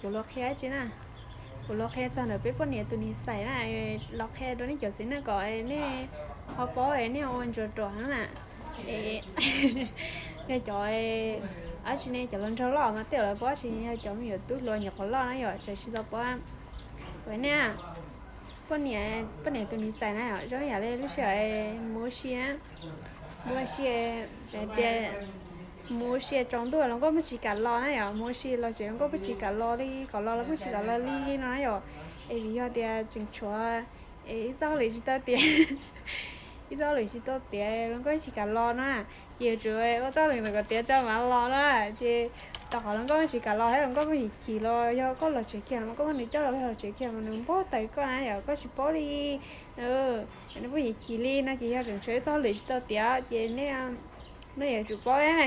Kuv los qhia tsi na, kuv los qhia txog ntawm peb poj niam tus nis xais na, los qhia rau nej cov txiv neej kom nej ho paub es nej ua ntsuas ruam na. Yog cov, ab tsi ne, cov hluas nraug loj mas tej zaum lawv paub, tsis yog cov me nyuam tub hluas nyuam qhuav loj na yom, tseem tsis tau paub. Kuv ne, poj niam, poj niam tus nis xais na yom, zoo yam li lub sij hawm mus ua si na, mus ua si, tias mus ua si tsaus ntuj hluas nkauj pheej tsis kam los na yom, mus ua si los tsev hluas nkauj pheej tsis kam los li, kom los los pheej tsis kam los li no na yom. Es vim yog tias tseem tshuav es ib txoj hauj lwm tsis tau tiav, ib txoj hauj lwm tsis tau tiav hluas nkauj tsis kam los na, ces yuav tsum ua txoj hauj lwm ntawd kom tiav tso mam los na. Ces rau qhov hluas nkauj tsis kam los thiab hluas nkauj pheej yim chim los yog koj los tsev kiag mas koj muab nws coj los, los tsev kiag mas nws npau taws koj na yom, koj tsis paub li. Nws pheej yim chim li no ces yog tseem tshuav ib txoj hauj lwm tsis tau tiav ces nej, nej yuav tsum paub na.